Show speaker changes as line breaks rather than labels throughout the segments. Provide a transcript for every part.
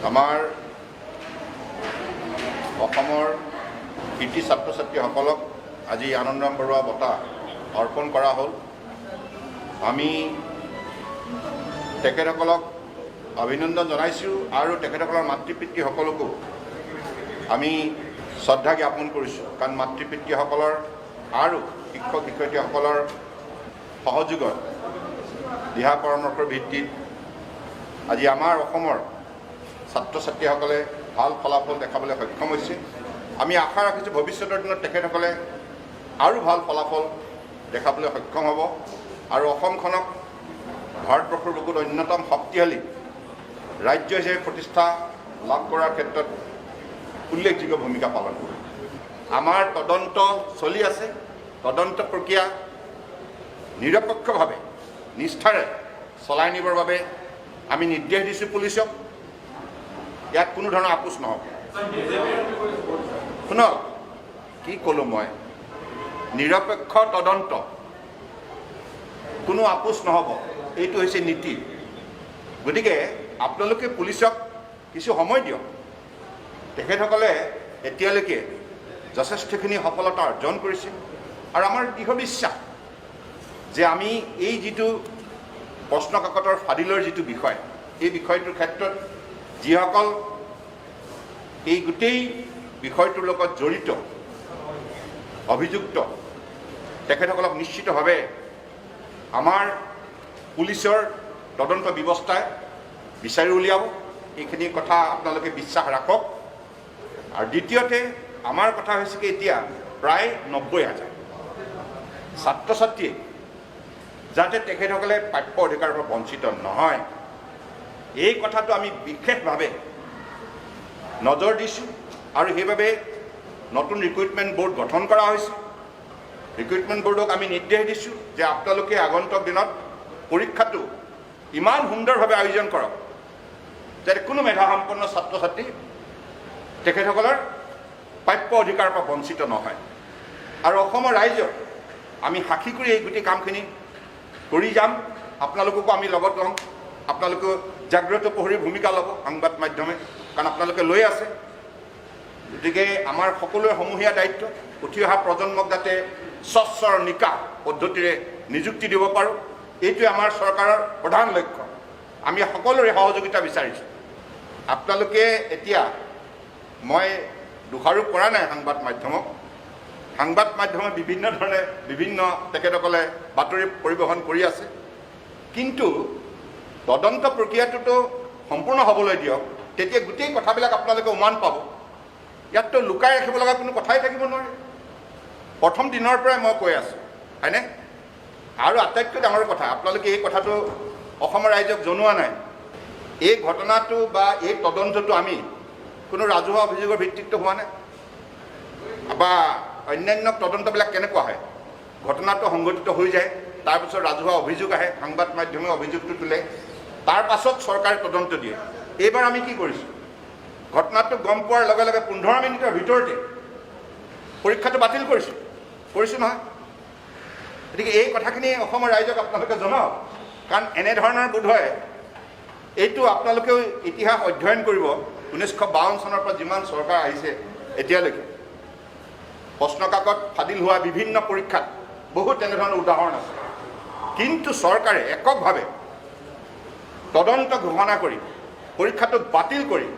আমাৰ অসমৰ কৃতি ছাত্ৰ ছাত্ৰীসকলক আজি আনন্দৰাম বৰুৱা বঁটা অৰ্পণ কৰা হ'ল। আমি তেখেতসকলক অভিনন্দন জনাইছোঁ আৰু তেখেতসকলৰ মাতৃ পিতৃসকলকো আমি শ্ৰদ্ধা জ্ঞাপন কৰিছোঁ, কাৰণ মাতৃ পিতৃসকলৰ আৰু শিক্ষক শিক্ষয়িত্ৰীসকলৰ সহযোগত, দিহা পৰামৰ্শৰ ভিত্তিত আজি আমাৰ অসমৰ ছাত্ৰ ছাত্ৰীসকলে ভাল ফলাফল দেখাবলৈ সক্ষম হৈছে। আমি আশা ৰাখিছোঁ, ভৱিষ্যতৰ দিনত তেখেতসকলে আৰু ভাল ফলাফল দেখাবলৈ সক্ষম হ'ব আৰু অসমখনক ভাৰতবৰ্ষৰ বুকুত অন্যতম শক্তিশালী ৰাজ্য হিচাপে প্ৰতিষ্ঠা লাভ কৰাৰ ক্ষেত্ৰত উল্লেখযোগ্য ভূমিকা পালন কৰিব। আমাৰ তদন্ত চলি আছে। তদন্ত প্ৰক্ৰিয়া নিৰপেক্ষভাৱে, নিষ্ঠাৰে চলাই নিবৰ বাবে আমি নিৰ্দেশ দিছোঁ পুলিচক। ইয়াত কোনো ধৰণৰ আপোচ নহ'ব। শুনক, কি ক'লোঁ মই? নিৰপেক্ষ তদন্ত, কোনো আপোচ নহ'ব, এইটো হৈছে নীতি। গতিকে আপোনালোকে পুলিচক কিছু সময় দিয়ক। তেখেতসকলে এতিয়ালৈকে যথেষ্টখিনি সফলতা অৰ্জন কৰিছে আৰু আমাৰ দৃঢ় বিশ্বাস যে আমি এই যিটো প্ৰশ্ন কাকতৰ ফাদিলৰ যিটো বিষয়, এই বিষয়টোৰ ক্ষেত্ৰত যিসকল এই গোটেই বিষয়টোৰ লগত জড়িত অভিযুক্ত, তেখেতসকলক নিশ্চিতভাৱে আমাৰ পুলিচৰ তদন্ত ব্যৱস্থাই বিচাৰি উলিয়াব। এইখিনি কথা আপোনালোকে বিশ্বাস ৰাখক। আৰু দ্বিতীয়তে আমাৰ কথা হৈছে কি, এতিয়া প্ৰায় 90 হাজাৰ ছাত্ৰ ছাত্ৰীয়ে যাতে তেখেতসকলে প্ৰাপ্য অধিকাৰৰ পৰা বঞ্চিত নহয়, এই কথাটো আমি বিশেষভাৱে নজৰ দিছোঁ আৰু সেইবাবে নতুন ৰিক্ৰুইটমেণ্ট বৰ্ড গঠন কৰা হৈছে। ৰিক্ৰুইটমেণ্ট বৰ্ডক আমি নিৰ্দেশ দিছোঁ যে আপোনালোকে আগন্তুক দিনত পৰীক্ষাটো ইমান সুন্দৰভাৱে আয়োজন কৰক যাতে কোনো মেধাসম্পন্ন ছাত্ৰ ছাত্ৰী তেখেতসকলৰ প্ৰাপ্য অধিকাৰৰ পৰা বঞ্চিত নহয়। আৰু অসমৰ ৰাইজক আমি সাক্ষী কৰি এই গোটেই কামখিনি কৰি যাম। আপোনালোককো আমি লগত ল'ম। আপোনালোকেও জাগ্ৰত প্ৰহৰীৰ ভূমিকা ল'ব সংবাদ মাধ্যমে, কাৰণ আপোনালোকে লৈ আছে। গতিকে আমাৰ সকলোৰে সমূহীয়া দায়িত্ব, উঠি অহা প্ৰজন্মক যাতে স্বচ্ছ আৰু নিকা পদ্ধতিৰে নিযুক্তি দিব পাৰোঁ। এইটোৱে আমাৰ চৰকাৰৰ প্ৰধান লক্ষ্য। আমি সকলোৰে সহযোগিতা বিচাৰিছোঁ। আপোনালোকে এতিয়া, মই দোষাৰোপ কৰা নাই সংবাদ মাধ্যমক। সংবাদ মাধ্যমে বিভিন্ন ধৰণে বিভিন্ন তেখেতসকলে বাতৰি পৰিৱেশন কৰি আছে। কিন্তু তদন্ত প্ৰক্ৰিয়াটোতো সম্পূৰ্ণ হ'বলৈ দিয়ক, তেতিয়া গোটেই কথাবিলাক আপোনালোকে উমান পাব। ইয়াততো লুকাই ৰাখিব লগা কোনো কথাই থাকিব নোৱাৰে। প্ৰথম দিনৰ পৰাই মই কৈ আছোঁ, হয়নে? আৰু আটাইতকৈ ডাঙৰ কথা, আপোনালোকে এই কথাটো অসমৰ ৰাইজক জনোৱা নাই। এই ঘটনাটো বা এই তদন্তটো আমি কোনো ৰাজহুৱা অভিযোগৰ ভিত্তিততো হোৱা নাই। বা অন্যান্য তদন্তবিলাক কেনেকুৱা হয়? ঘটনাটো সংঘটিত হৈ যায়, তাৰপিছত ৰাজহুৱা অভিযোগ আহে, সংবাদ মাধ্যমে অভিযোগটো তোলে, তাৰ পাছত চৰকাৰে তদন্ত দিয়ে। এইবাৰ আমি কি কৰিছোঁ? ঘটনাটো গম পোৱাৰ লগে লগে 15 মিনিটৰ ভিতৰতে পৰীক্ষাটো বাতিল কৰিছোঁ। কৰিছোঁ নহয়? গতিকে এই কথাখিনি অসমৰ ৰাইজক আপোনালোকে জনাওক, কাৰণ এনেধৰণৰ বোধহয় এইটো আপোনালোকেও ইতিহাস অধ্যয়ন কৰিব, 1952 চনৰ পৰা যিমান চৰকাৰ আহিছে এতিয়ালৈকে, প্ৰশ্নকাকত ফাদিল হোৱা বিভিন্ন পৰীক্ষাত বহুত তেনেধৰণৰ উদাহৰণ আছে। কিন্তু চৰকাৰে এককভাৱে তদন্ত ঘোষণা কৰি, পৰীক্ষাটো বাতিল কৰি,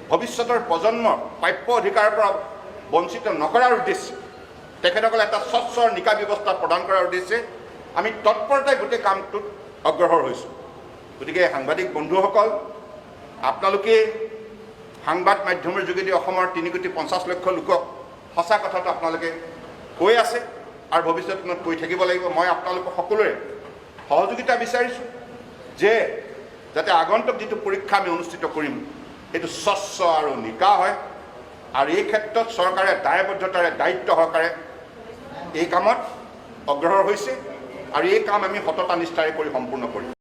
ভৱিষ্যতৰ প্ৰজন্মৰ প্ৰাপ্য অধিকাৰৰ পৰা বঞ্চিত নকৰাৰ উদ্দেশ্যে, তেখেতসকলে এটা স্বচ্ছ আৰু নিকা ব্যৱস্থা প্ৰদান কৰাৰ উদ্দেশ্যে আমি তৎপৰতাই গোটেই কামটোত অগ্ৰসৰ হৈছোঁ। গতিকে সাংবাদিক বন্ধুসকল, আপোনালোকে সংবাদ মাধ্যমৰ যোগেদি অসমৰ 3 কোটি 50 লক্ষ লোকক সঁচা কথাটো আপোনালোকে কৈ আছে আৰু ভৱিষ্যত দিনত কৈ থাকিব লাগিব। মই আপোনালোকক সকলোৰে সহযোগিতা বিচাৰিছোঁ যে যাতে আগন্তুক যিটো পৰীক্ষা আমি অনুষ্ঠিত কৰিম, সেইটো স্বচ্ছ আৰু নিকা হয়। আৰু এই ক্ষেত্ৰত চৰকাৰে দায়বদ্ধতাৰে, দায়িত্ব সহকাৰে এই কামত অগ্ৰসৰ হৈছে আৰু এই কাম আমি সততা নিষ্ঠাৰে কৰি সম্পূৰ্ণ কৰিম।